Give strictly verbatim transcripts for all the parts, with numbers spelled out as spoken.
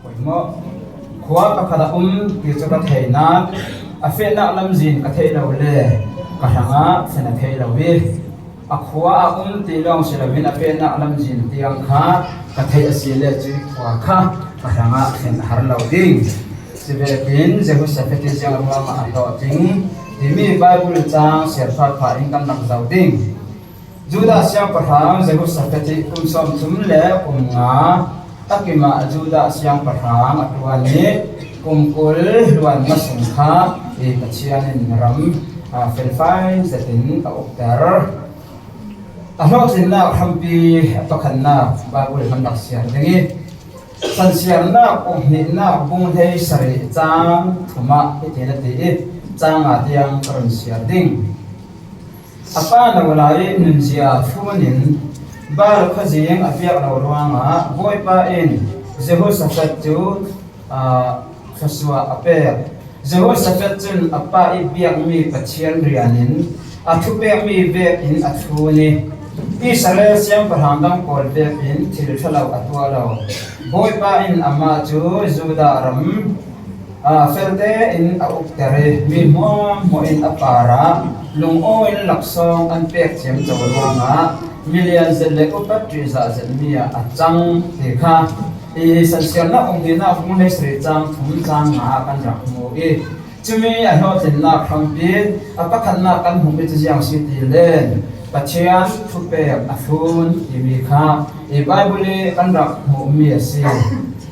Poimawh. Khua pakhat a um ti cu ka theih nain a fehnak lamzin ka theih lo le ka hrangah fian a theih lo i a khua a um ti lawng si loin a fehnak lamzin tiang kha ka theih a si le cuih khua kha ka hrangah fian a har lo ding. Sivekin Jehoshafat hi ziang ruangah a hlawh ding timi Baibal cang siar phapha in kan rak zoh ding. Judah siangpahrang Jehoshafat hi kum sawmthum le kum nga a kimah Judah siangpahrang a ṭuan i kum kul hluan hmasung kha i Pathian in ram, aa, felfai zetin a ukter. A hlawhtlinnak hrampi a pakhatnak Baibal kan rak siar ding i, Sansiarnak bung hnihnak bung hleisarih cang thumah hitin a ti i, cang nga tiang ka run siar ding. A pa no lai nunzia thlun in Baal khuazing a biak lo ruangah Bawipa in Jehoshafat cu, aa, thluasuah a pek. Jehoshafat cun a pa i biakmi Pathian rian in a thupekmi vekin a thlun i, Israel siangpahrang dang pawl vekin thil ṭha lo a tuah lo. Bawipa in amah cu Judah ram, aa, fel tein a ukter i, mi hmuahhmuah in a parah lungawi in laksawng an pek ciamco ruangah milian zet le upat ṭihzah zetmi ah a cang ti kha i Sansiarnak bung hnihnak bung hleisarih cang thum cang nga ah kan rak hmu i, cumi a hlawhtlinnak hrampi a pakhatnak kan hmuhmi cu ziang si ti len Pathian thupek a thlun timi kha i Baibal i kan rak hmuhmi a si.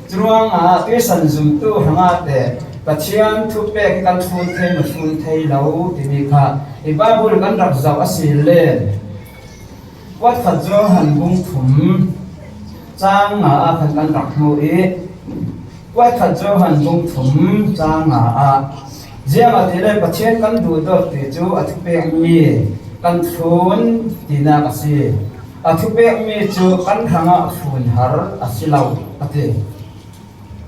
Curuangah tuisan zumtu hrangah teh Pathian thupek hi kan thlun thei maw, thlun thei lo timi kha i Baibal kan rak zoh a si len Kuat khat Johan bung thum cang nga ah khan kan rak hmu i, kuat khat Johan bung thum cang nga ah, ziangahtile Pathian kan duhdawt ti cu a thupekmi kan thlun tinak a si. A thupekmi cu kan hrangah thlun har a si lo, a ti.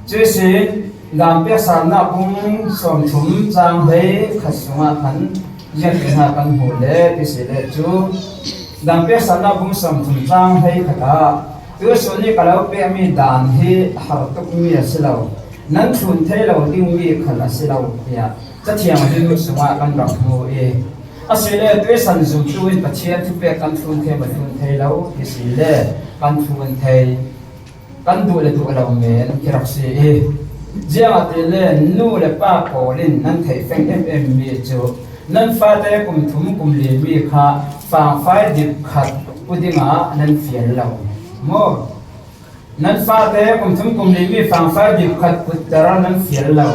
Cuihsin, Daan Piaksannak bung sawmthum cang hleikhat sungah khan ziangtin hna kan hmuh le ti si le cu, Daan Piaksannak bung sawmthum cang hleikhat ah, tuihsun nih ka lo pekmi daan hi a har tukmi a si lo, nan thlun thei lo dingmi khal a si lo, tiah Cathiang a ding sungah kan rak hmu i, a si le tuihsan zumtu in Pathian thupek kan thlun thei maw, thlun thei lo ti si le kan thlun thei. Kan duh le duh lo men khi rak si i, ziangahtile nu le pa pawl in nan theih feng em em mi cu nan fate kum thum kum li mi kha fangfai dip khat pu dingah nan fial lo maw? Nan fate kum thum kum li mi fangfai dip khat putter nan fial lo.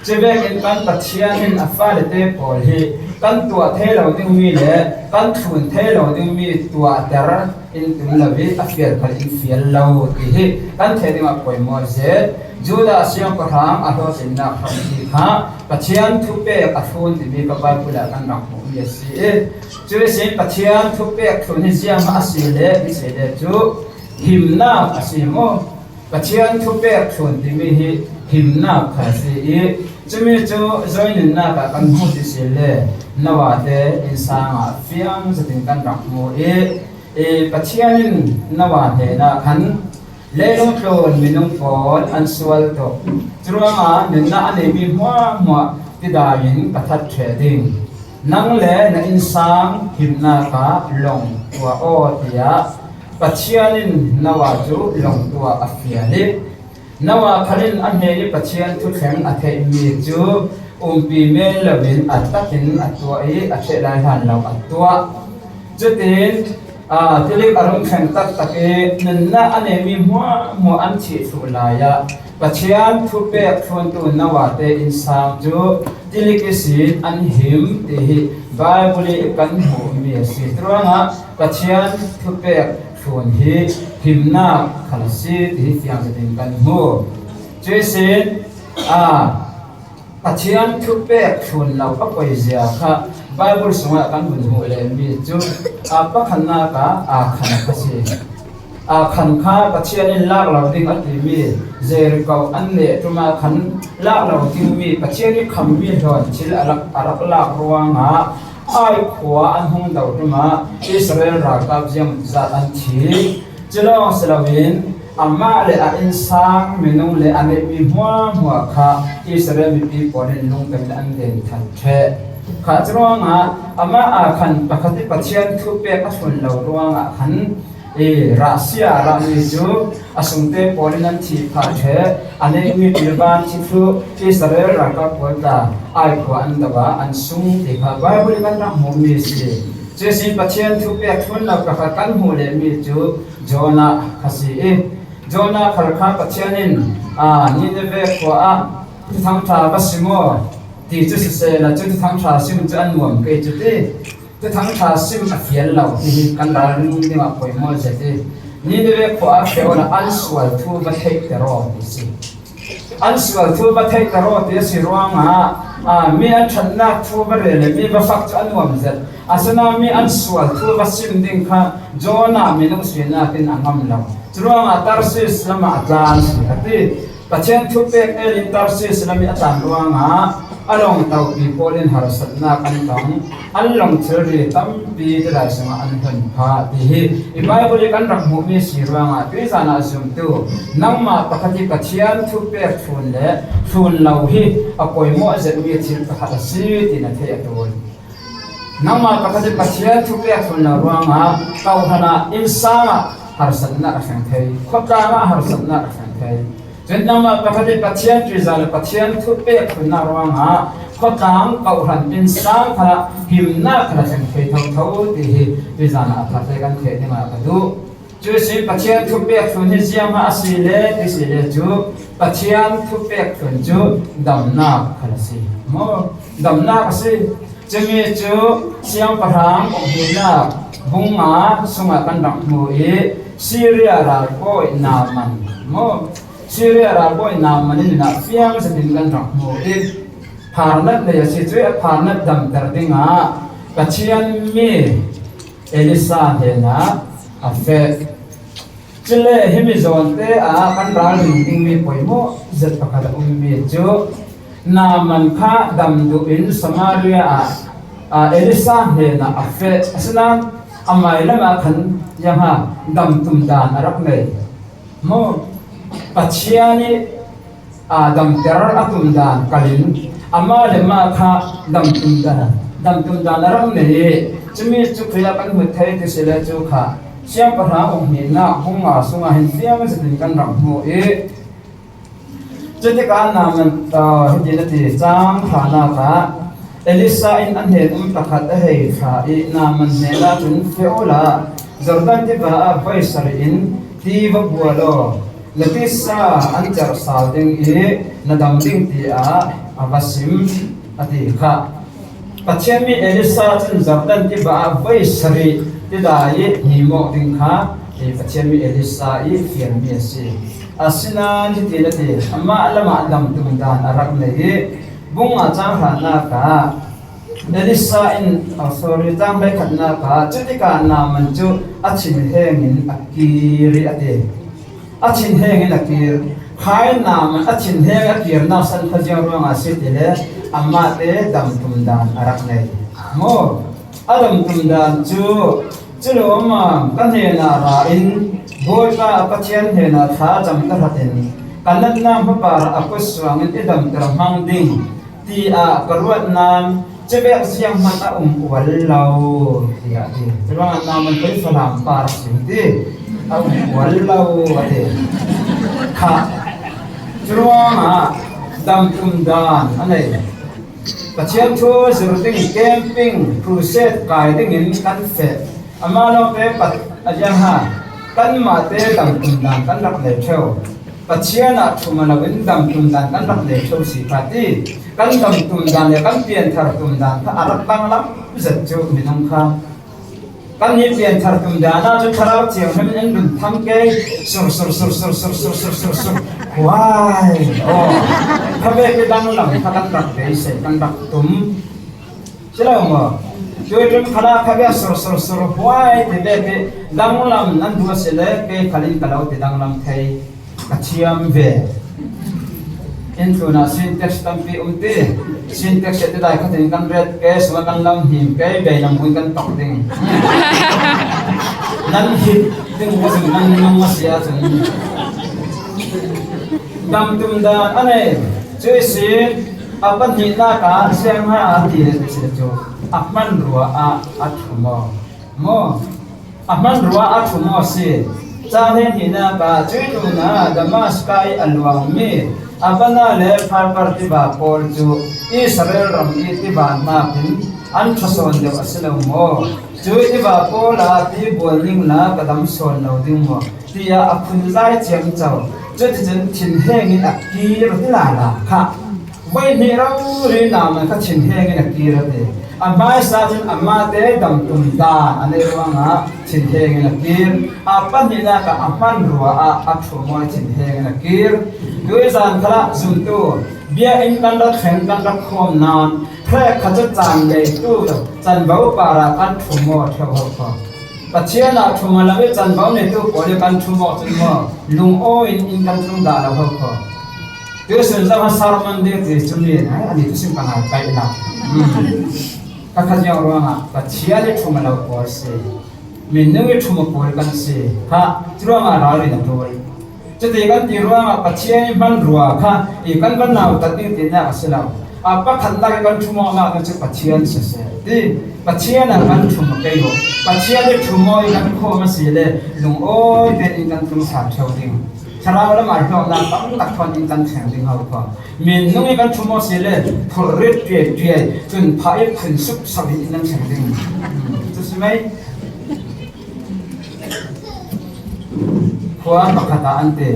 Cuvekin kan Pathian in a fale te pawl hi kan tuah thei lo dingmi le kan thlun thei lo dingmi tuahter in tum lo i a fial khal in fial lo ti hi kan theih dingah poimawh zet. Judah siangpahrang a hlawhtlinnak hrampi kha Pathian thupek a thlun timi ka Baibal ah kan rak hmuhmi a si i, cu ihsin Pathian thupek thlun hi ziangah a si le mi si le cu himnak a si maw? Pathian thupek thlun timi hi himnak kha a si i, cumi cu zawi nunnak ah kan hmuh ti si le Noah te innsang ah fiang zetin kan rak hmu i, i Pathian in Noah hnenah khan leilung tlun minung pawl an sual tuk. Curuangah nunnak a neimi hmuahhmuah tidai in ka that ṭheh ding. Nang le na innsang himnak ah lawng tuah aw, tiah Pathian in Noah cu lawng tuah a fial i, Noah khal in a hnen i Pathian thuthleng a theihmi cu umpi men loin a takin a tuah i a ṭheh lai hlan lo a tuah. Cutin, aa, tilik a rung thleng taktak i nunnak a neimi hmuahhmuah an thih thluh lai ah Pathian thupek thluntu Noah te innsang cu tilik ihsin an him ti hi Baibal i kan hmuhmi a si. Curuangah Pathian thupek thlun hi himnak khal a si ti hi fiang zetin kan hmu. Cuihsin, aa, Pathian thupek thlun lo a poizia kha Baibal sungah kan vun hmuh lemi cu, aa, pakhatnak ah Akhan kha si. Akhan kha Pathian in lak lo ding a timi Jericho an neh ṭum ah khan lak lo dingmi Pathian i khammi hlawn thil a rak, a rak lak ruangah Ai khua an hung do ṭum ah Israel ralkap ziangzat an thi. Culawng si loin Amah le a innsang minung le a neihmi hmuahhmuah kha Israel mipi pawl in lungtang in an den thang ṭheh. Kha curuangah amah a khan pakhat ih Pathian thupek a thlun lo ruangah khan i rahsia a rahmi cu a sungte pawl in an thih phah ṭheh. A neihmi pilvan thithluh Israel ralkap pawl tla aikhua an do ah an sung ti kha Baibal ih kan rak hmuhmi si. Cuih sin Pathian thupek thlun lo pakhat kan hmuh lehmi cu Jonah kha si ih, Jonah khal kha Pathian in, aa, Nineveh khua ah Thuthang ṭha va sim aw ti cu sisehla, cu Thuthang ṭha sim cu a nuam kei cu ti. Thuthang ṭha sim a fial lo ti hi kan ralring dingah poimawh zet ih, Nineveh khua ah feh awla an sual thu va theihter aw ti si. An sual thu va theihter aw ti a si ruangah, aa, mi an ṭhatnak thu va rel ih mi va fak cu a nuam zet. Asinain mi an sual thu va sim ding kha Jonah minung sinak in a ngam lo. Curuangah Tarsis lamah a tlan si a ti. Pathian thupek el in Tarsis lam ih a tlan ruangah a lawng topi pawl in harsatnak an tong, an lawng thilri tampi tidai sungah an hun phah ti hi i Baibal ih kan rak hmuhmi si ruangah tuizan ah zumtu nangmah pakhat ih Pathian thupek thlun le thlun lo hi a poimawh zetmi thil pakhat a si ti na theih a ṭul. Nangmah pakhat ih Pathian thupek thlun lo ruangah kawhhran ah innsang ah harsatnak a thleng thei, khuatlang ah harsatnak a thleng thei. Cun nangmah pakhat ih Pathian ṭihzah le Pathian thupek thlunnak ruangah khuatlang, kawhhran, innsang khalah himnak kha a thleng thei thotho ti hi tuizan ah a ṭhate kan theih dingah ka duh. Cuih sin Pathian thupek thlun hi ziangah a si le ti si le cu Pathian thupek thlun cu damnak kha a si. Maw? Damnak a si. Cumi cu Siangpahrang Uk hnihnak bung nga sungah kan rak hmu ih Syria ralbawi Naaman. Maw? Syria ralbawi Naaman in ah fiang zetin kan rak hmu ih pharnat nei a si. Cuih a pharnat damter dingah Pathian mi Elisa hnenah a feh. Cule himi zawnte ah kan ralring dingmi poimawh zet pakhat a ummi cu Naaman kha dam duh in Samaria ah, ah, Elisa hnenah a feh. Asinain a mailam ah khan ziangha dam tum dan a rak nei. Maw? Pathian ih aa, damter a tum dan kalin amah le mah kha dam tum dan, dam tum dan a rak nei ih cumi cu khui ah kan hmu thei ti si le cu kha Siangpahrang Uk hnihnak bung nga sungah hin fiang zetin kan rak hmu ih cutikah Naaman, aa, hitin a ti, cang hranak ah Elisa in a hnen um pakhat a hei thlah ih Naaman hnenah cun, feh awla Jordan tiva ah voi sarih in ti va bual aw. Na tisa an cerh sal ding ih na dam ding, tiah a va sim, a ti kha. Pathian mi Elisa cun Jordan tiva ah voi sarih tidai ih hniim awk ding kha Pathian mi Elisa ih fialmi a si. Asinain hitin a ti, amah lamah dam tum dan a rak nei ih bung nga cang hranak ah Elisa in, oh, sorry, cang hleikhatnak ah cutikah Naaman cu a thinheng in a kir ih a ti. A thinheng in a kir. Kha in Naaman a thinheng a kirnak san kha ziang ruangah a si ti le amah te dam tum dan a rak nei. Maw? A dam tum dan cu, culawm ah ka hnenah ra in Bawipa a Pathian hnenah thlacam ka hlat in ka natnak hmapar ah a kut suang in i damter hmang ding tiah ka ruat nain cuvek zianghman a um ual lo, tiah a ti. Curuangah Naaman kha Falam par a si ti, a um ual lo, a ti. Kha, curuangah dam tum dan a nei. Pathian thu zir ding, camping, crusade kai dingin kan feh. Amah lawngte pat a ziangha kanmah te dam tum dan kan rak nei ṭheu. Pathian ah thum a loin dam tum dan kan rak nei ṭheu si kha ti. Kan dam tum dan le kan pianthar tum dan kha a rak danglam zet cu minung kha. Kan nih pianthar tum dan ah cu Thlarau Thianghlim in an run tham kei, sur, sur, sur, sur. Huai, aw, khavek i danglam kha kan rak beisei, kan rak tum. Si lo maw? Tuiṭum khalah khavek sur, sur, sur, huai ti vek i danglam nan duh a si le kei khal in ka lo ti danglam thei. Ka thiam ve. Inn tlunah Sintex tampi um ti. Sintex e tidai khatin kan ret ke, sungah kan lam him ke, bei lam hun kan tok ding. Nan hit ding ka zung nan nung a si ahcun. Damtum dan a nei. Cuih sin a pahnihnak ah ziang a ti le cu a hmanrua ah a ṭhum aw. Maw? A hmanrua a ṭhum aw si. Cang hleihnih nak ah cuih tlunah Damaska i a luangmi Abana le Farpar tiva pawl cu Israel ram i tiva hnakin an ṭha sawn deuh a si lo maw? Cuih tiva pawl ah ti bual ning la ka dam sawn lo ding maw? Tiah a phunzai ciamco. Cuticun thinheng in a kir ti lala kha. Voihnih rori Naaman kha thinheng in a kir a ti. A hmaisa cun amah te damtum dan a neih ruangah thinheng in a kir. A pahnihnak ah a hmanrua ah a ṭhum aw i thinheng in a kir. Tuizan khalah zumtu biakinn kan rak thleng kan rak khawm nain hrekkhat cu caan neitu canvo parah kan ṭhum aw ṭheo ho kho. Pathian ah ṭhum a lo i canvo neitu pawl i kan ṭhum aw cun maw lungawi in in kan tlung dah lo ho kho. Tuisun zong a sermon ding ti cu mi in, ai, ani tu sim ka ngai paih lo. Ka kha ziang ruangah Pathian i ṭhum a lo pawl si. Minung i ṭhum a pawl kan si. Kha, curuangah ralrin a ṭul. Cuti kan ti ruangah Pathian i hmanrua kha i kan van nautat ding tinak a si lo. A pakhatnak i kan ṭhum awknak cu Pathian siseh ti. Pathian ah kan ṭhum a kei uh. Pathian i ṭhum aw i kan khawm a si le lungawi tein in kan tlung sa ṭheo ding. Thlarau lam ah hlawknak tam tak thawn in kan thleng ding ho kho. Minung i kan ṭhum aw si le phurrit ṭiaiṭiai, cun phah i phun suk sau in in kan thleng ding. Hmm, cu si mai. Khua pakhat ah an ti.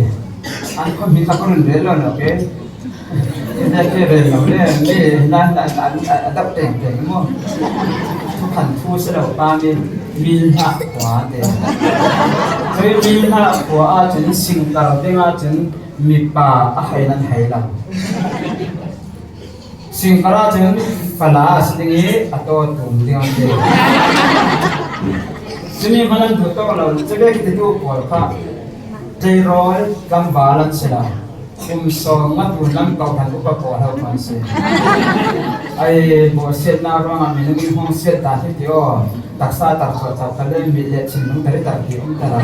An khua mi kha ka run rel lo lo ke. Ina ke rel lo le, mi na, na, na, a dap teng teng maw. Thuphan thu si lo pa mi, mi hlah khua an ti. Kei mi hlah khua ah cun singkar ding ah cun mipa a hai nan hai lo. Singkar ah cun fala a si ding i a taw tum ding an ti. Cumi hman an duh tawk lo, civek titu pawl kha tleirawl tlangval an si lo. Kum sawm nga tlun lam kohhran upa pawl ho kha an si. Ai, bawhsiatnak ruangah minung in hong siat ta hi ti aw. Taksa tar chuah cau kha le mit le thinlung tar i tar ti um ta lo.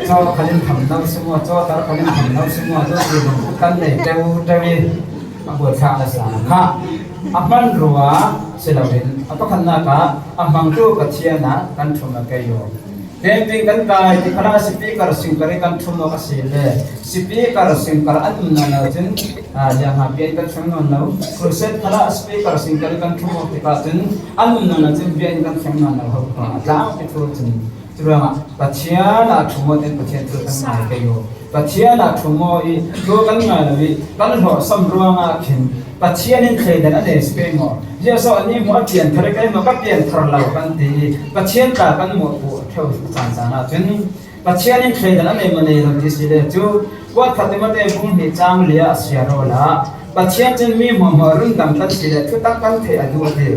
Caw khalin tham no si maw, caw tar khalin tham no si maw, tu ti lung kan nei teu teu i a buaithlak nasa kha a hmanrua si loin a pakhatnak ah a hmangtu Pathian ah kan ṭhum a kei aw. Camping kan kai ti khalah speaker singkar i kan ṭhum awk a si le speaker singkar an um nawn lo cun, aa, ziangha biakinn kan thleng nawn lo. Crusade khalah speaker singkar i kan ṭhum awk tikah cun an um nawn lo cun biakinn kan thleng nawn lo ho kha a tlangpi thu cun. Curuangah Pathian ah ṭhum aw tein Pathian thu kan ngai kei aw. Pathian ah ṭhum aw i thu kan ngai lo i kan hlawhsam ruangah khin Pathian in thleidan a nei si pei maw? Ziahsawh nih hmuh a pianthar i kei maw ka pianthar lo kan ti i Pathian tla kan mawhpuh ṭheo caan caan ahcun Pathian in thleidan a nei maw nei lo ti si le cu kuat khat Timote bung hnih cang li ah a siar awla Pathian cun mi hmuahhmuah rundam kan si le thutak kan theih a duh a ti.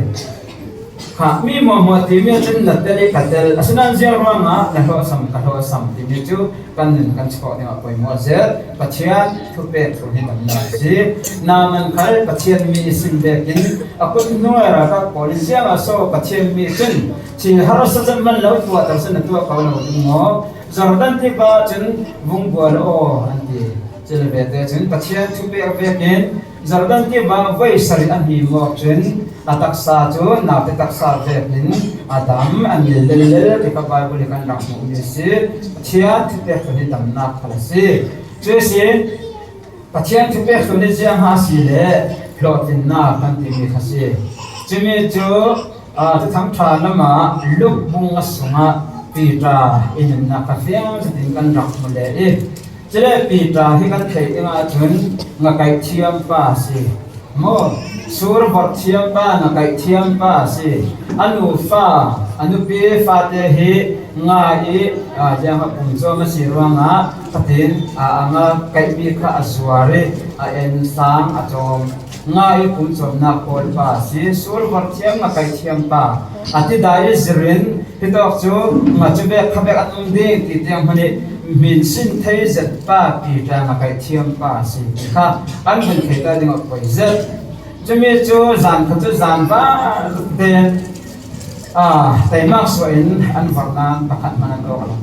Kha, mi hmuahhmuah timi ahcun na tel i ka tel, asinain ziang ruangah na hlawhsam, ka hlawhsam timi cu kan nun kan chawh dingah poimawh zet. Pathian thupek thu hi damnak a si. Naaman khal Pathian mi i sim vekin a kut hnuai ralkap pawl in ziangah so Pathian mi cun thil harsa zet man lo tuah ter sin a tuah ko lo ding maw? Jordan tiva cun vung bual aw an ti. Cun vete cun Pathian thupek vekin Jordan tiva voi sarih a hnim awk cun a taksa cu naute taksa vekin a dam, a mil lellel ti kha Baibal i kan rak hmuhmi a si. Pathian thupek hlun hi damnak khal a si. Cu si Pathian thupek hlun hi ziangha si le hlawhtlinnak kan timi kha si. Cumi cu, aa, Thuthang ṭha lamah Luke bung nga sungah Piter i nunnak kha fiang zetin kan rak hmu le i, cule Piter hi kan theih ding ahcun ngakaih thiampa a si. Maw, sur vorh thiampa, ngakaih thiampa a si. A nufa, a nupi fate hi nga i, aa, ziangah pumcawm a si ruangah patin, aa, a ngakaihmi kha a zuar i a ensang a cawm. Nga i pumcawmnak kawlpa a si. Sur vorh thiam, ngakaih thiampa a ti dai i zirin, hitawk cu nga cu vek kha vek an um ding ti tiang hmanh i hmin sin thei zetpa Piter ngakaih thiampa a si ti kha an hun thei ta ding a poi zet. Cumi cu zan kha cu zan va tein, aa, teimak suah in an vorh nain pakhat hmanh an awk lo.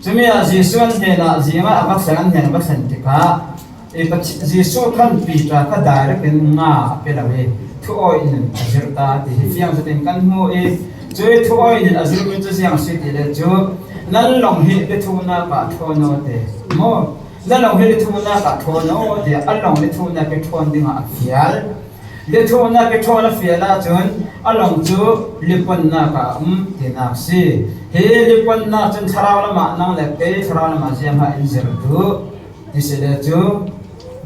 Cumi ah Jesuh an hnenah zingah a va thlen, an hnenah a va thlen tikah, i Pathi-, Jesuh khan Peter kha direct in nga a pe lo i, thu awi in a zir ta ti hi fiang zatin kan hmu i, cui thu awi in a zirmi cu ziang si ti le cu, nan lawng hi le thuknak ah ṭhawn aw te maw? Na lawng hi le thuknak ah ṭhawn aw te, a lawng le thuknak i ṭhawn dingah a fial. Le thuknak i ṭhawn a fial ahcun a lawng cu liponnak ah a um tinak si. Hi liponnak cun thlarau lamah nang le kei thlarau lamah ziangah in zir duh. Ti si le cu,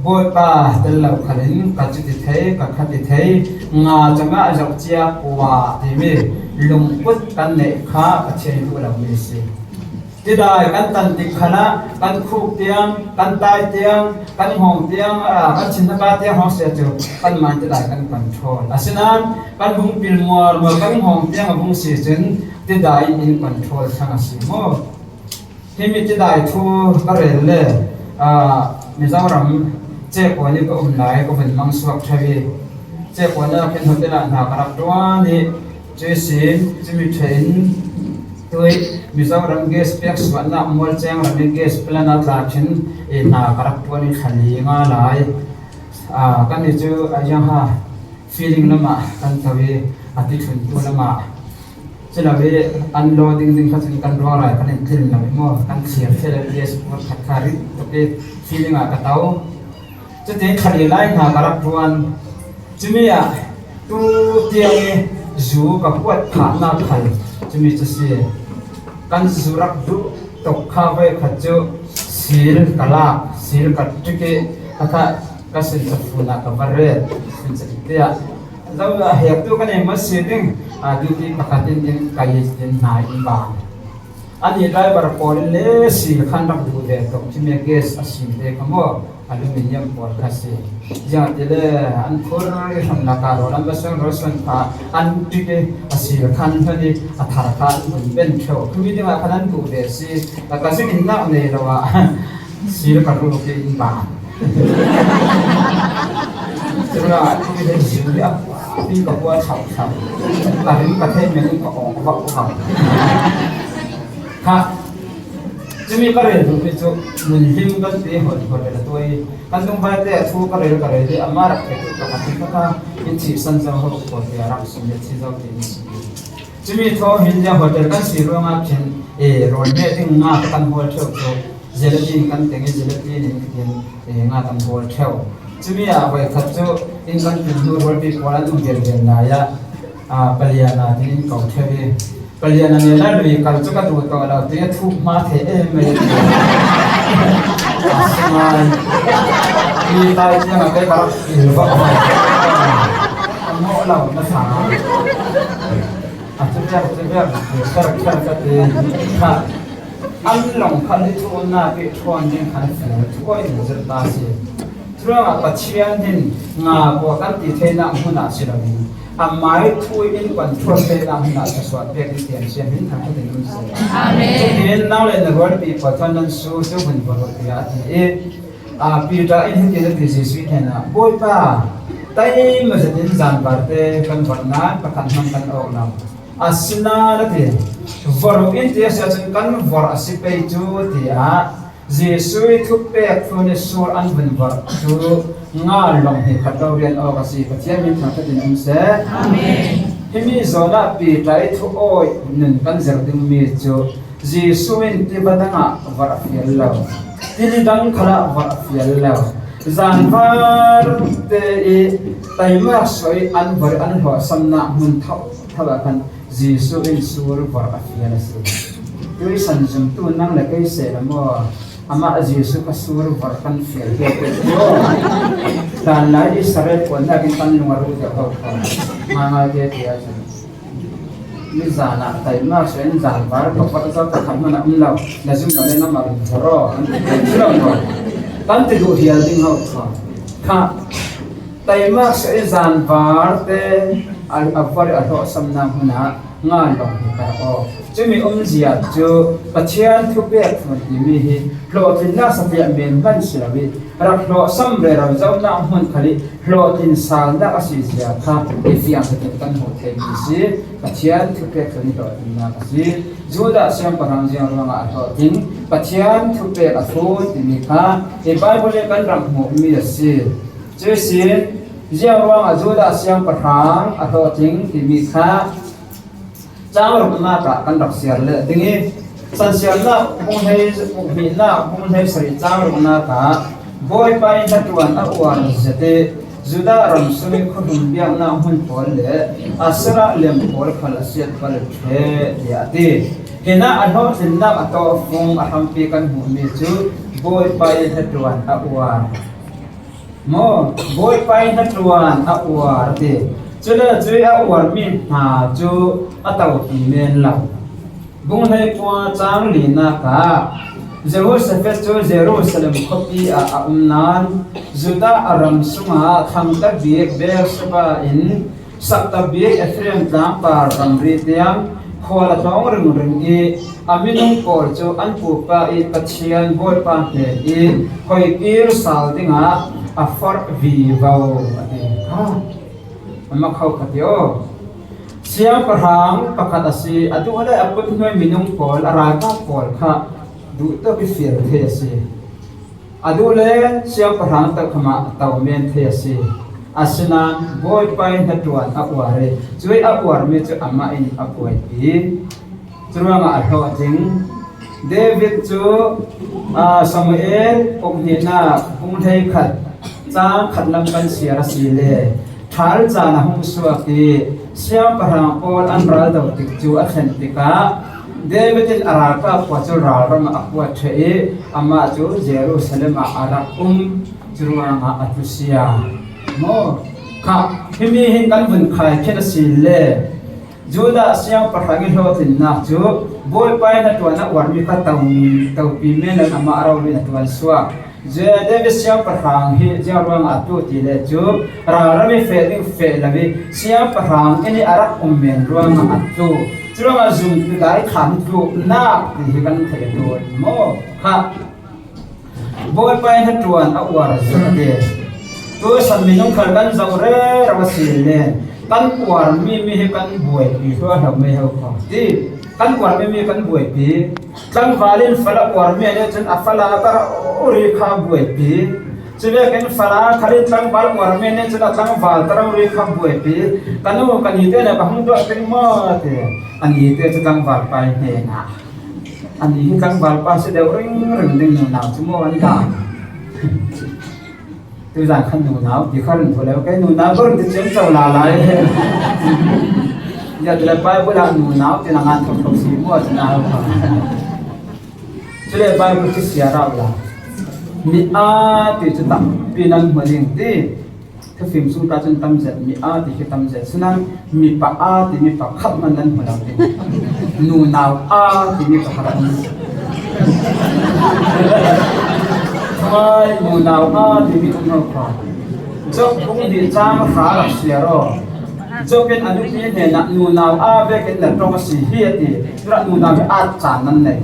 Bawipa, tel lo khal in ka cu ti thei, ka kha ti thei, nga cangah a zoh cia kua timi lungput kan neih kha Pathian i duh lomi a si. Tidai kan tan tik khalah kan khuk tiang, kan tai tiang, kan hngawng tiang, aa, kan thin hna tiang hrawng si cu kanmah in tidai kan control. Asinain kan bung pil muarmuar kan hngawng tiang a bung si cun tidai in control thlang a si maw? Himi tidai thu ka rel le, aa, Mizoram Cekuan i ka um lai ka vun mang suak ṭheu i, Cekuan ah khin hotel ah hna ka rak ṭuan i, cui sin, cumi ṭha in, tui Mizoram gas pek suahnak mualceng ram i gas plan a tla khin i hna ka rak ṭuan i thla li nga lai. Aa, kan i cu a ziang ha feeling lamah kan to i a ti ṭhuntu lamah. Culo i an law ding ding kha cun kan ruangrai kan in tlin lo i maw? Kan thlir thei lo i support khat kha rit tuk i feeling ah ka to. Cutin thla li lai hna ka rak ṭuan. Cumi ah tu tiang i zu ka huat phahnak khal cumi cu si. Kan zu rak duh tuk kha voikhat cu sil ka lak, sil ka ṭik i ka kha ka sincaphun ah ka va ret, sincaphun tiah. Zoh a hektu kan ei maw si ding, aa, duty pakhat in in kai in hna in bang. An i driver pawl in le sil khan rak duh ve tuk, cumi gas a sim te kha maw, aluminium pawl kha si. Ziangahtile an phur i hram lakah rawl an va suan, rawl suan kha an ṭik i a sil khan hman i a thar kha an vun ben ṭheu. Khami dingah khan an duh ve si, a ka zik innak nei lo ah. Sil ka ruk i in ban. Cun a, i sil hi a, i ka hua thau thau. Ka rim ka theih men in ka awng vak vak. Kha, cumi ka rel duhmi cu, nun hlim kan ti hol hol le tuai. Kan dungbai te a thu ka rel ka rel i, amah rak thei tu ka khat ka kha, in thihsan zo ho ko ti a rak sim le thi zo ti in si. Cumi thaw hin le hotel kan si ruangah khin, eh, rawl meh ding nga kan hawl ṭheu cu, gelatin kan teng i gelatin in, in, eh, nga kan hawl ṭheu. Cumi ah voikhat cu in kan tlun hnu rualpi pawl an um vialvial lai ah, ah, Paliana tin in ko ṭheu i, Paliana nih na lui kal cu ka duh tawn lo, ti a thuk hma thei em mai. A si ngai. Mi tai tiang a kei ka rak il vak vak. A ngawh lo na sa. A cu viar, cu viar, ser, ser ka ti kha. An lawng kha ni thu na ti ṭhawn ding khan a fial, thu awi in zir ta si. Curuangah Pathian hin nga kua kan ti theinak hmun ah si loin, amai thu in control theinak hmun ah thluasuah pek in tiam siam hin thangṭhat in um seh. Amen. Cutin nang le na rualpi pawl khan nan sur cu hun va ruat, tiah a ti i, Aa, Peter in hitin a ti, Jesuh hnenah, Bawipa, taima zetin zanvar te kan vorh nain pakhat hmang kan awk lo. Asinain a ti, vorh in ti a si ahcun kan vorh a si pei cu, tiah Jesuh i thupek tlun i sur an vun vorh cu nga lawng hi khat lo rian awk a si. Pathian min thangṭhat in um seh. Amen. Himi zawn ah Peter i thu awi nun kan zir dingmi cu Jesuh in tiva dang ah vorh a fial lo. Tili dang khal ah vorh a fial lo. Zanvar te i taimak suai an vorh, an hlawhsamnak hmun tho tho ah khan Jesuh in sur vorh a fial a si. Tuisan zumtu nang le kei seh la maw? Amah Jesuh kha sur vorh kan fial tiah dan lai Israel kuan nak in kan lung a ru deuh ko khan. Ngai ngai te tiah cun. Nizan ah taimak suai in zanvar ka forh zo ka khat hmanh a um lo. Na zumh lo le na mal in forh aw, kan ti duh hial ding ho kha. Kha taimak suai in zanvar te a, a forh i a hlawhsamnak hmun ah Ngan bang hi ka rak aw. Cumi umzia cu Pathian thupek thawn timi hi hlawhtlinnak sapiah men hman si lo i rak hlawhsam rero zohnak hmun khal i hlawhtlin salnak a si zia kha i fiang tein kan hmuh theimi si. Pathian thupek thawn i hlawhtlinnak a si. Judah siangpahrang ziang ruangah a hlawhtling? Pathian thupek a thawn timi kha i Baibal in kan rak hmuhmi a si. Cuihsin ziang ruangah Judah siangpahrang a hlawhtling timi kha cang ruknak ah kan rak siar leh ding i, Sansiarnak bung hlei, bung hnihnak bung hlei sarih cang ruknak ah Bawipa i hnaṭuan a uar zet i Judah ram sung i khuahrum biaknak hmun pawl le Asherah liam pawl khal a siat bal ṭheh, tiah a ti. Hinah a hlawhtlinnak a tawhfung a hrampi kan hmuhmi cu Bawipa i hnaṭuan a uar. Maw, Bawipa i hnaṭuan a uar a ti. Cule cuih a uarmi hna cu a topi men lo. Bung hleikua cang linak ah Jehoshaphat cu Jerusalem khuapi ah a um nain Judah ram sungah thangtabik Beersheba in saktabik Efraim tlangpar ramri tiang khual a tlawng ringring i a minung pawl cu an pupa i Pathian Bawipa hnen i hoikir sal dingah a forh vivo a ti. Ha, a mak kho kha ti aw. Siangpahrang pakhat a si, a duh le a kut hnuai minung pawl, a ralkap pawl kha duh tuk i fial thei a si. A duh le siangpahrang tokham ah a to men thei a si. Asinain Bawipa i hnaṭuan a uar i cuih a uarmi cu amah in a buaipi. Curuangah a hlawhtling. David cu, aa, Samuel, bung hnihnak, bung hleikhat, cang khat lam kan siar a si le, ṭhal caan a hung suak i siangpahrang pawl an ral do tik cu a thlen tikah David in a ralkap pawl cu ralram ah a kuat ṭheh i amah cu Jerusalem ah a rak um. Curuangah a tlusia. Maw, kha, himi hin kan vun khai khin a si le, Judah siangpahrang i hlawhtlinnak cu Bawipa i hnaṭuan a uarmi kha tomi, topi men in amah rori hnaṭuan suak. David siangpahrang hi ziang ruangah a tu ti le cu ralram i feh ding feh lo i siangpahrang in i a rak um men ruangah a tu. Curuangah zumtu dai khan tluknak ti hi kan theih a ṭul maw? Kha, Bawipa i hnaṭuan a uar zet a ti. Tusan minung khal kan zoh rero a si le kan uarmi mi hi kan buaipi hluahlo mei ho kho ti. Kan uarmi mi kan buaipi. Tlangval in fala uarmi a nih cun a fala ta rori kha buaipi. Cuvekin fala khal in tlangval uarmi a nih cun a tlangval ta rori kha buaipi. Ka nu, ka nite nih ka hung duah ding maw ti. A nite cu tlangval pa i hnenah, a ni hi tlangval pa si deuh ringring ding nunau cu maw an ta. Tuzan khan nunau ti kha run tho lo, kei nunau ka run ti ciamco lala i. Ya ti le Bible ah nunau ti na ngan thok thok si maw ti na ho kha. Cule Bible cu siar rau la. Mi a ti cu tampi nan hmu ding ti. Thufim sung ta cun tam zet, mi a ti khi tam zet. Sinain mipa a ti mipa khat man nan hmu lo ding. Nunau a ti mi pakhat a um. Thungai nunau a ti mi um lo kha. Job bung hnih cang hra rak siar aw. Job in a nupi hnenah nunau a vekin na ṭong a si hi a ti. Culah nunau hi at caan nan nei.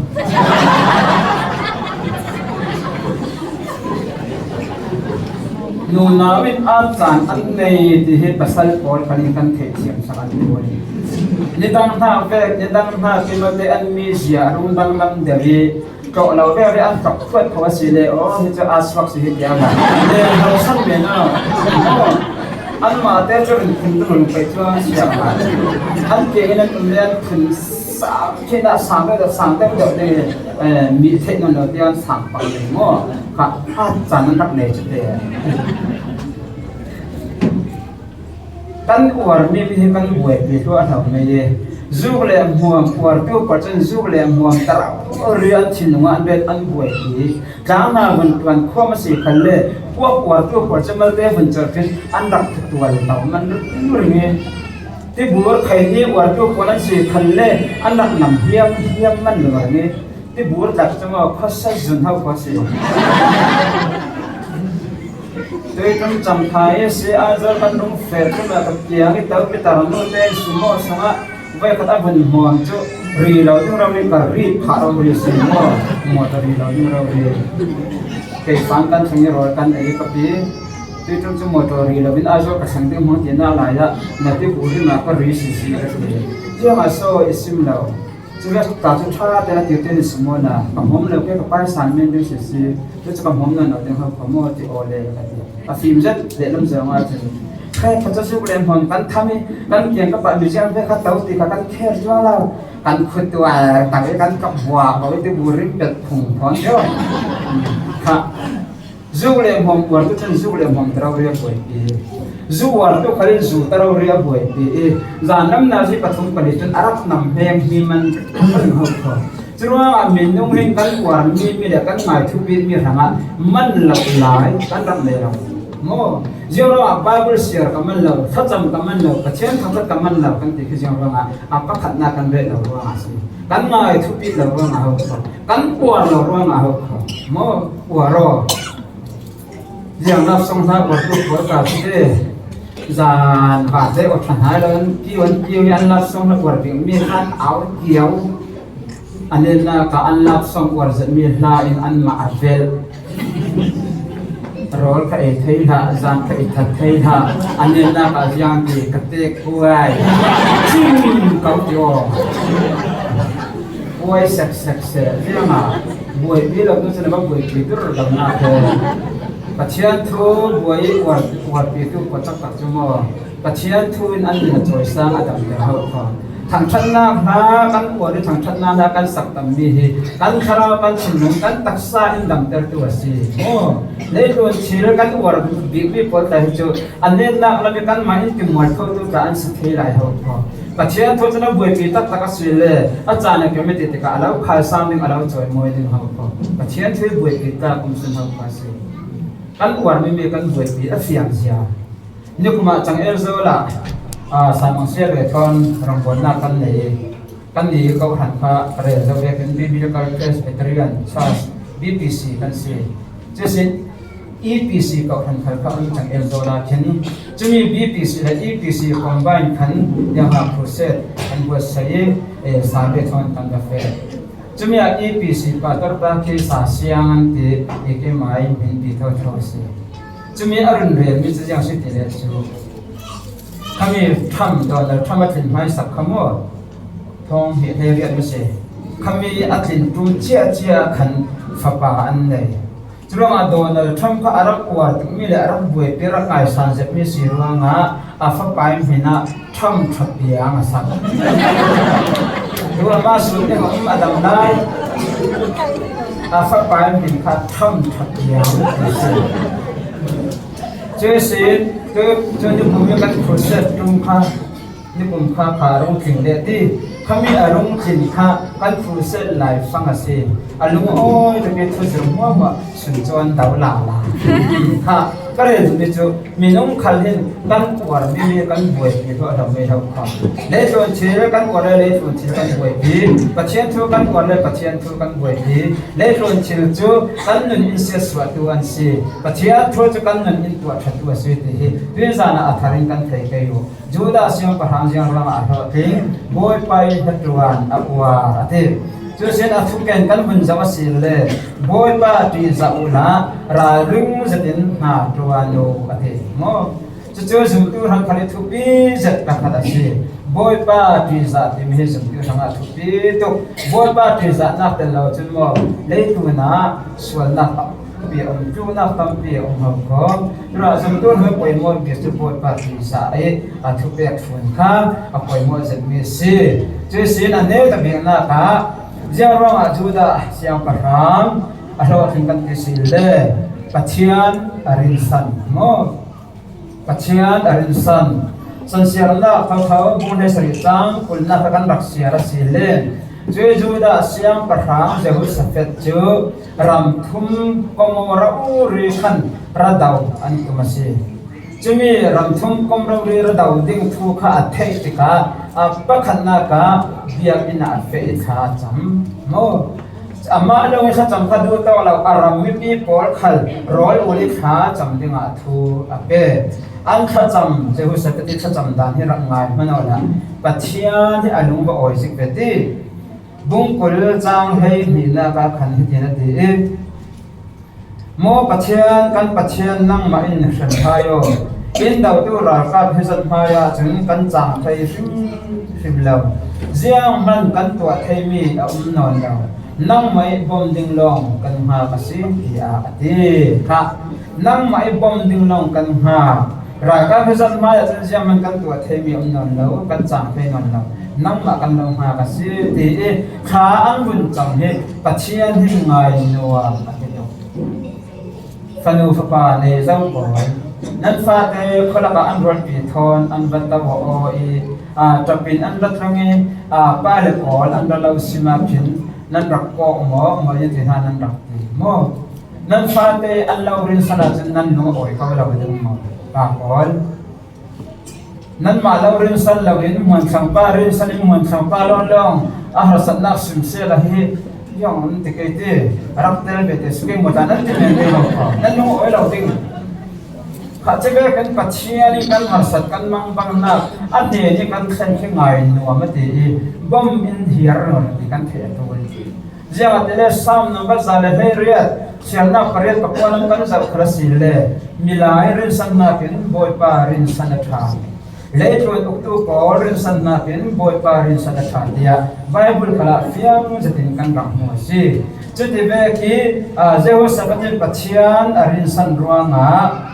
Nunau in at caan an nei ti hi pasal pawl khan in kan theih thiam sak an ti. Nidang hna vek, nidang hna Timothy an mizia a rung danglam deuh i tlawh lo vek le an tlawh thuat kho a si le, aw, hi cu aa suak si hi tiang a. Le lo san men a. Anmah te cu in phun tu lung pei cu an siang a. An ke in an um le an phun sang khin a sang deuh deuh, sang deuh deuh le, eh, mi theih nawn lo tiang sang pang le maw? Kha, at caan an rak nei cu te. Kan uarmi mi hi kan buaipi hluahhlo mei i zuk le hmuam uartu pawl cun zuk le hmuam ta rori an thinlung ah an ret an buaipi. Tlang hna vun ṭuan khuam a si khalle puak uartu pawl cu malte vun colh khin an rak tual lo man ringring i tibur khaini uartu pawl an si khalle an rak nam hiam hiam man lo ringring i tibur tlak cu maw khuasa zun ho khuasa. Tuiṭum cam thai si a zor kan rung fer tu ma ka tiang i to pi tar nu te sumo sanga Voi khat a vun hmuam chu ri lo ding rori ka ri phah rori si maw? Mawtaw ri lo ding rori. Kei fang kan thang i rawl kan ei ka pi. Tui ṭum chu mawtaw ri lo in a zo ka sang ding hmang tina lai ah na ti bu ri ma ka ri si si ka ti. Ziang a so i sim lo. Chu ve ta chu ṭha te na ti te ni si maw na. Ka hmawm lo ke ka pai sang men ding si si. Chu chu ka hmawm na lo ding ho ka maw ti aw le ka ti. A fim zet lehlam zong a chun. Khe kha chu zuk leh hmawm kan tham i, kan kiang ka pah mi ziang ve kha to ti kha kan kher zual lo. Kan khut tu a tak i kan kap bua ko i ti bu ring pet phung phon deuh. Kha. Zuk leh hmawm uar tu chun zuk leh hmawm taro ria buai pi. Zu uar tu khalin zu taro ria buai pi. Zan lam na zi pathum pali chun a rak nam hmeng hi man kan ho kho. Churuangah minung hin kan uar mi, mi le kan ngai thupi mi hrangah man lo lai kan rak nei lo. Maw? Ziang ruangah Bible siar ka man lo, thlacham ka man lo, Pathian thangṭhat ka man lo kan ti khi ziang ruangah a pakhatna kan reh lo ruangah si. Kan ngai thupi lo ruangah ho kho. Kan uar lo ruangah ho kho. Maw? Uar aw. Ziang love song hla uar tu uar ta si te. Zan va te uar than hai lo an kiu an kiu an love song hla uar ding mi khan au kiau. An in na ka an love song uar zet mi hla in an ma a vel. Rawl ka ei thei hla, zan ka ei that thei hla. An in na ka ziang ti ka te kuai. Chim kau ti aw. Buai sek sek se ziang a buaipi lo tu chun a va buaipi dur lo na te. Pathian thu buai uar uarpi tu ko tak tak chu maw? Pathian thu in an min a chawi sang a dam te ho kho. Thangṭhatna hla kan uar i thangṭhatna hla kan sak tam mi hi kan thlarau kan thinlung kan taksa in damter tu a si. Maw? Leitlun thil kan uar bik mi pawl ta hi chu a netnak lam i kan mah in timual tho tu ta an si thei lai ho kho. Pathian thu chun a buaipi taktak a si le a caan a kemeti tikah a lo khalsang ding a lo chawimawi ding ho kho. Pathian thu i buaipi tak um sun ho kho a si. Kan uar mi mi kan buaipi a fiang zia. Nikum ah Changel Zawl ah, ah, Saimang Sia ve thawn rawngbawnnak kan nei i kan ni kohhran kha rel zo vekin Biblical Presbyterian Church, B P C kan si. Cusin E P C kohhran khal kha an Changel Zawl ah khin. Cumi B P C le E P C combine khan Yangha Crusade an buatsai i, eh, sa ve thawn kan va fe. Cumi ah E P C pastor pa khi sa siang an ti i keimah i hmin ti thotho a si. Cumi a run rel mi cu ziang si ti le cu. Khami Trump, Donald Trump a thlin hmaisak kha maw? Thawng hnih hlei riat mi si. Khami a tlin ṭum ciahciah khan fapa an nei. Curuangah Donald Trump kha a rak uar tikmi le a rak buaipi, a rak ngaisan zetmi si ruangah a fapa i hmin ah Trump ṭhapiang a sak. Tu amah sun ding a um a dam lai. A fapa i hmin kha Trump ṭhapiang a si. Cuihsin, tu, tu nikum i kan crusade ṭum kha, nikum kha kha a rung tling leh ti, khami a rung tling kha kan crusade laifang a si. A lungawi tuk i thuzir hmuahhmuah sun cawn do lala. Kha, ka rel mi cu, minung khal hin kan uar mi, mi kan buaipi hluah lo mei lo kha. Leitlun thil kan uar le leitlun thil kan buaipi. Pathian thu kan uar le Pathian thu kan buaipi. Leitlun thil cu kan nun in siatsuahtu an si. Pathian thu cu kan nun in tuah ṭhattu a si ti hi tuin zan ah a thar in kan thei kei u. Judah siangpahrang ziang ruangah a hlawhtling, Bawipa i hnaṭuan a uar a ti. Cuihsin a thuken kan hun zoh a si le Bawipa ṭihzah uhla ralring zetin hnaṭuan u a ti. Maw? Cucu zumtu hrang khal i thupi zet pakhat a si. Bawipa ṭihzah timi hi zumtu hrangah thupi tuk. Bawipa ṭihzahnak tel lo cun maw, leitlun ah sualnak tampi a um, tluknak tampi a um ho kho. Cun zumtu hrang poimawh bik cu Bawipa ṭihzah i a thupek ṭhun kha a poimawh zetmi a si. Cuihsin a neta biknak ah ziang ruangah Judah siangpahrang a hlawhtling kan ti si le Pathian a rinsan maw? Pathian a rinsan. Sansiarnak thotho bung hleisarih cang kulnak kha kan rak siar a si le, cuih Judah siangpahrang Jehoshaphat cu ram thum Gomorrah uri khan ra do an tum a si. Cumi ram thum Gomorrah uri ra do ding thu kha a theih tikah a pakhatnak ah biakinn ah a feh i thla a cam. Maw? Amah lawng i thlacam kha duh tawk lo, a ram mipi pawl khal rawl ul i thla cam dingah thu a pe. An thlacam, Jehoshaphat i thlacam dan hi rak ngai hmanh awla Pathian hi a lung va awi zik ve ti. Bung kul cang hlei hnihnak ah khan hitin a ti i, Maw Pathian, kan Pathian, nangmah in hrem hai aw. In dotu ralkap hi zat hmai ahcun kan cang thei hrimhrim lo. Zianghman kan tuah theimi a um nawn lo. Nangmah i bawm ding lawng kan hngak a si, tiah a ti. Kha, nangmah i bawm ding lawng kan hngak. Ralkap hi zat hmai ahcun zianghman kan tuah theimi a um nawn lo, kan cang thei nawn lo. Nangmah kan lo hngak a si, ti i kha an vun cam hi Pathian hi ngai nuam a ti tuk. Fanu fapa nei zo pawl, nan fate khualak ah an rualpi thawn an va to aw i, aa, ṭap in an rat ring i, aa, pa le pawl an ra lo sim ah khin nan rak kawk maw, maw i ti hna nan rak ti maw? Nan fate an lo rinsan ahcun nan lung a awi ko lo ding maw? Pa pawl. Nanmah lo rinsan loin hmuanthlang pa rinsan in hmuanthlang pa lawnglawng a harsatnak sim sehla hi ziang an ti kei ti. A rak tel ve te si kei maw tla nan ti men ve lo kho. Nan lung a awi lo ding. Kha, civek in Pathian in kan harsat kan mangbangnak a hnen i kan thlen khi ngai nuam a ti i bawm in hiar nawn a ti kan theih a ṭul. Ziangahtile Salm number za le hleiriat, siarnak pariat pakua lam kan zoh khal asile, milai rinsan hnakin Bawipa rinsan a ṭha. Leitlun uktu pawl rinsan hnakin Bawipa rinsan a ṭha tiah Baibal khalah fiang zetin kan rak hmu a si. Cuti vek i, aa, Jehoshaphat in Pathian a rinsan ruangah,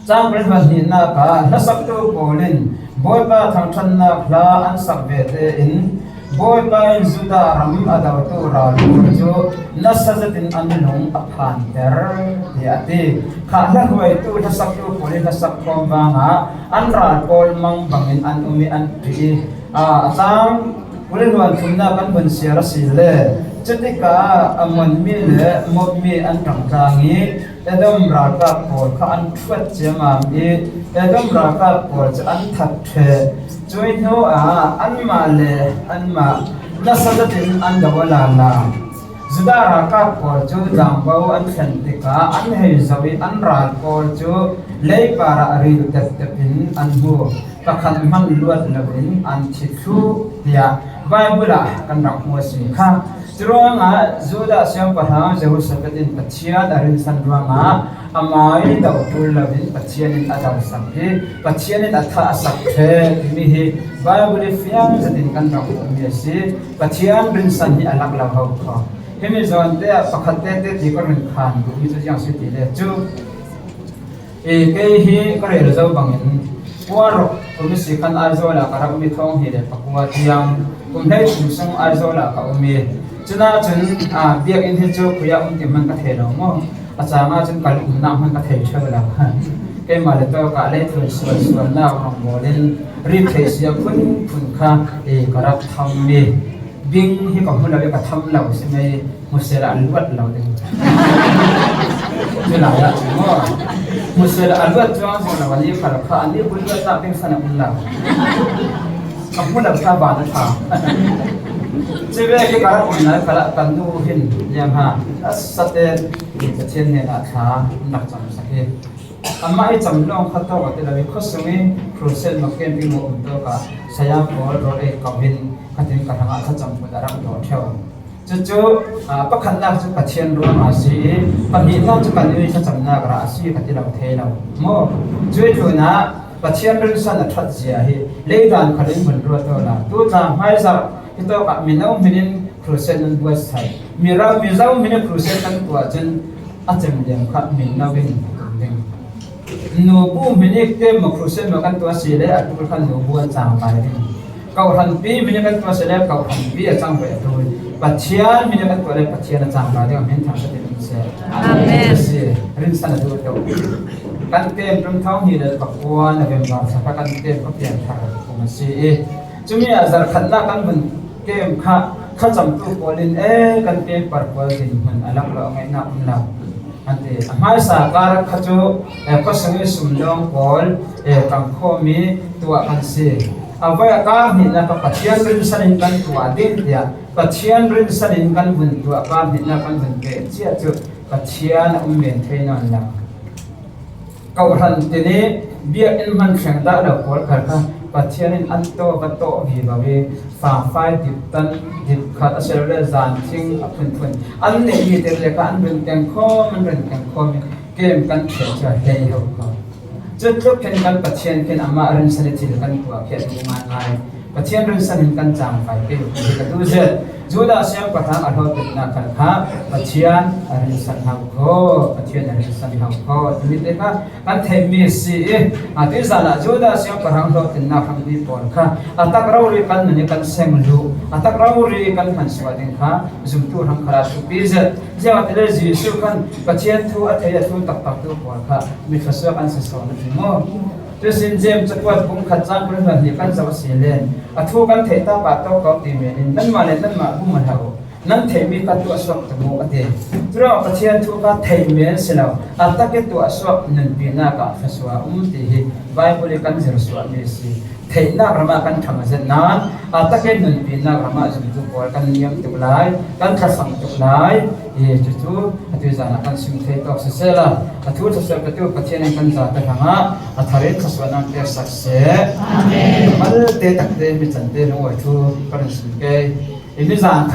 Cang pariat hnih nak ah hlasaktu pawl in Bawipa thangṭhatnak hla an sak ve tein Bawipa in Judah ram a dotu ral pawl cu nasa zetin an lung a phanter, tiah a ti. Kha, hla hruaitu hlasaktu pawl i hlasak khawm vangah an ral pawl mang bangin an um i an ṭih i, aa, a cang kul hluan thumnak kan vun siar asile, cutikah Ammonmi le Moabmi an ṭangtlang i, Edom ralkap pawl kha an ṭhuat ciammam i, Edom ralkap pawl cu an that ṭheh. Cuih hnuah anmah le anmah nasa zetin an do a lala. Judah ralkap pawl cu tlangbo an thlen tikah an hei zoh i an ral pawl cu leipar ah ril teptep in an hmu. Pakhat hmanh luat loin an thi thluh, tiah Baibal ah kan rak hmu a si kha. Curuangah Judah siangpahrang Jehoshaphat in Pathian a rinsan ruangah amai doh ṭul loin Pathian in a dosak hi, Pathian in a thah a sak ṭheh timi hi Baibal i fiang zetin kan rak hmuhmi a si. Pathian rinsan hi a lak lo ho kho. Himi zawn te ah pakhat tete ti ka run khan duhmi cu ziang si ti le cu, E, kei hi ka rel zo bangin kua ruk kum si khan Aizawl ah ka rak um i thawng hnih le pakua tiang kum hleithum sung Aizawl ah ka um i, cunah cun, aa, biakinn hi cu khui ah um ti hmanh ka thei lo maw? A cang ah cun ka lung umnak hmanh ka thei ṭheu lo. Keimah le tawk ah leitlun sual sualnak rawngbawl in rit theih si a phunphun kha, e, ka rak thammi. Bing hi ka hmu lo i ka tham lo si mei, hmuhsel ah a luat lo ding. Cu lai ah cun maw? Hmuhsel ah a luat cuang zong lo, a ni khal kha, a ni kul luatnak ding san a um lo. Ka hmu lo kha van a ṭha. Civek hi ka rak um lai khalah ka nu hin, niang ha, a sate, Pathian hnenah thla an rak cam sak hi. Amah i cam lawng kha tawk a ti lo i, khuasung i crusade maw, camping maw um tawk ah saya pawl rawl ei ko in, khatin ka hrangah thlacam kut a rak dawh ṭheu. Cucu, aa, pakhatnak cu Pathian ruangah a si i, pahnihnak cu kan i thlacamnak rah a si ka ti lo thei lo maw? Cuih tlunah Pathian rinsan a ṭhat zia hi leidan khal in vun ruat awla, tu tla hmaizarh hi tawk ah mino hmin in crusade nan buatsak. Miro, Mizo hmin in crusade kan tuah cun a cem liam kha mino in a tum ding. Nubu hmin i kem maw crusade maw kan tuah si le a ṭul khan nubu an cang lai ding. Kohhranpi hmin i kan tuah si le kohhranpi a cang ve a ṭul. Pathian hmin i kan tuah le Pathian a cang lai ding a hmin thangṭhat in um seh. Amen. A si, rinsan a duh tuk. Kan kem ṭum thawng hnih le pakua November thla kha kan kem kha pianthar kum a si i, cumi ah zarhkhatnak kan vun kem kha thlacamtu pawl in, e, kan kem par pawl dinhmun a lak lo, a ngaihnak um lo. An ti. A hmaisa kar kha cu, eh, khuasung i sumdawng pawl, eh, ṭangkhawm i tuah kan si. A voi a kar hnihnak kha Pathian rinsan in kan tuah ding tiah Pathian rinsan in kan vun tuah, kar hnihnak kan vun pek cia cu Pathian a um men thei nawn lo. Kohhran tin i biakinn hman thleng dah lo pawl khal kha Pathian in an tawh va tawh vivo i, fafai dip tan, dip khat a si lo le zan thing a phunphun an neih mi te le kha an run keng khawm, an run keng khawm i, kem kan thiam cia hlei ho kha. Cutluk khin kan Pathian khin amah rinsan i thil kan tuah khiat ding ngai. Pathian rinsan hin kan cangfai kei uh hi ka duh zet. Judah siangpahrang a hlawhtlinnak khal kha Pathian a rinsan hau kho, Pathian a rinsan hau kho timi te kha kan theihmi si i, a tuizan ah Judah siangpahrang hlawhtlinnak hrampi pawl kha a tak rori kan nun i kan seng luh, a tak rori kan hmansuah ding kha zumtu hram khal ah thupi zet. Ziangahtile Jesuh khan Pathian thu a thei a thu taktaktu pawl kha mi thluasuak an si sawn a ti maw? Cusin James cakuat bung khat cang kul hluan hnih kan zoh a si len, a thu kan theih ta pah tawk tawk ti men in nanmah le nanmah bum a hlah uh. Nan theihmi kha tuahsuak tum uh a ti. Curuangah Pathian thu kha theih men si lo, a tak i tuahsuak nunpinak ah thluasuah a um ti hi Bible i kan zirsuahmi a si. Theihnak ramah kan ṭhang a zet nain a tak i nunpinak ramah zumtu pawl kan niam tuk lai, kan tlasam tuk lai. Hi cucu a tuizan ah kan sim thei tawk sisehla, a thu thluasuah petu Pathian in kan zate hrangah a thar in thluasuahnak peksak seh. Amen. Malte takte mi cante lungawi thu ka run sim kei. I mizan kha